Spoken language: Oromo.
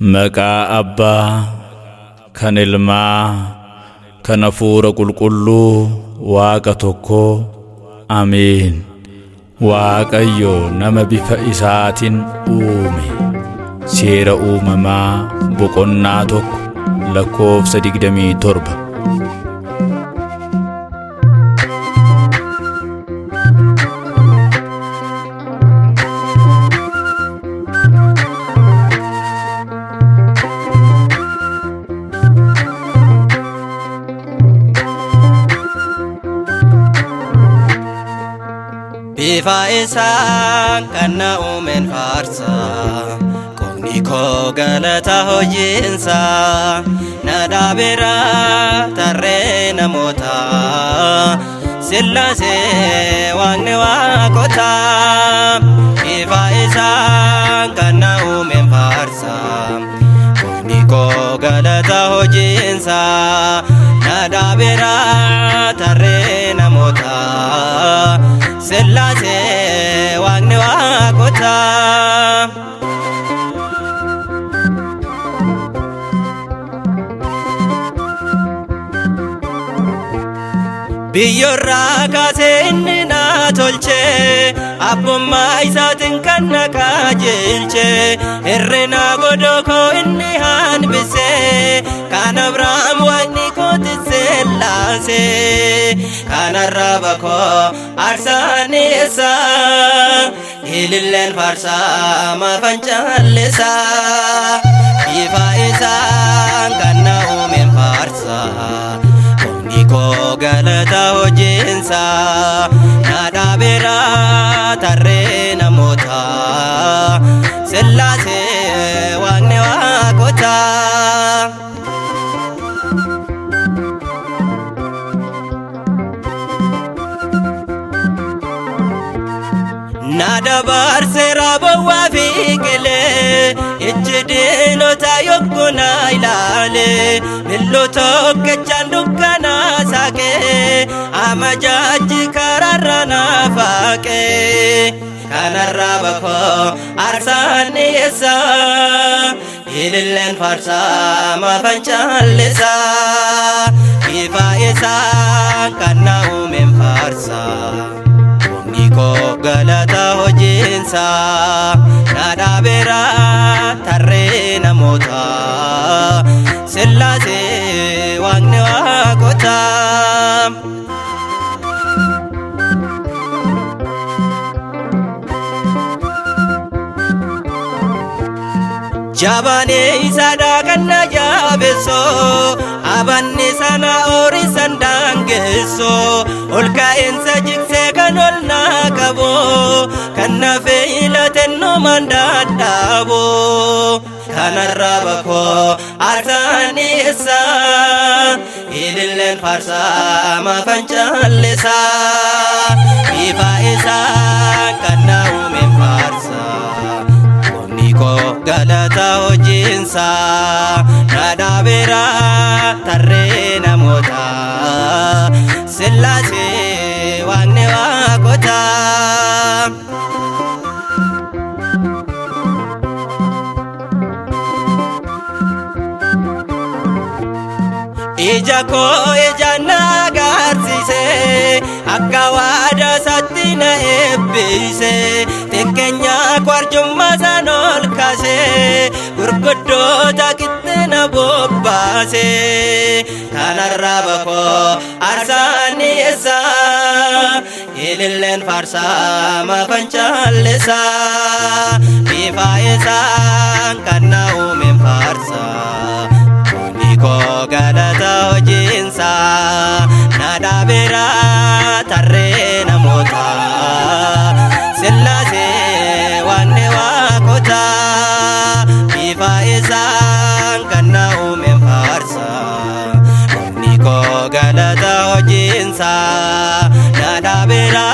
Maqaa Abbaa kan Ilmaa kan Hafuura Qulqulluu Waaqa tokkoo. Ameen. Waaqayyo nama bifa isaatiin uume. Seera uumamaa boqonnaa 1 lakkoofsa 27. Bifa isaan kan na uumeen faarsa, qomni koo galata hojiinsa, na dhaabeera tarree namoota, Sillaasee waaqni waaqota. Bifa isaan kan na uumeen faarsa, qomni koo galata hojiinsa, na dhaabeera tarree namoota, Sillaasee waaqni waaqota. Biyyoorraa kaasee inni na tolche, abbummaa isaatiin kan na qajeelche, hirrina godoo koo inni hanbise, kan Abrahaam waaqni kooti sellaase, kan arraba koo aarsaan dhiyeessa, ililleen faarsaa maafan callisa, bifa isaan kan na uumeen faarsa. Qomni koo galata hojiinsa, na dhaabeera tarree namoota, Sillaasee waaqni waaqota. Na dabarseera bowwaa fi qilee, ijji diinota yogguu na ilaale, billuu tokkichaan dukkana saaqee, amajaajji karaarra na faaqee, kan arraba koo aarsaan dhiyeessa, ililleen faarsaa maafan callisa, bifa isaan kan na uumeen faarsa. Qomni koo galata hojiinsa, na dhaabeera tarree namoota, Sillaasee waaqni waaqota. Jabaan isaadha kan na jabeessoo, abanni sana horiisan daangeessoo, ol ka'iinsa jigsee kan ol na qabu, kan na filateen numaan dadhabu, kan arraba koo aarsaan dhiyeessa, ililleen faarsaa maafan callisa, bifa isaan kan na uumeen faarsa. Qomni koo galata hojiinsa, na dhaabeera tarree namoota, Sillaasee waaqni waaqota. Ija koo ija na agarsiise, akka waadaa isaatti na eebbise, xiqqeenya kwarjummaa san ol kaase, gurguddoota qixxe na bobbaase, kan arraba koo aarsaan dhiyeessa, ililleen faarsaa maafan callisa, bifa isaan kan na uumeen faarsa. Qomni koo galata hojiinsa, na dhaabeera tarree namoota, Sillaasee waaqni waaqota, bifa isaan kan na uumeen faarsa. Qomni koo galata hojiinsa, na dhaabeera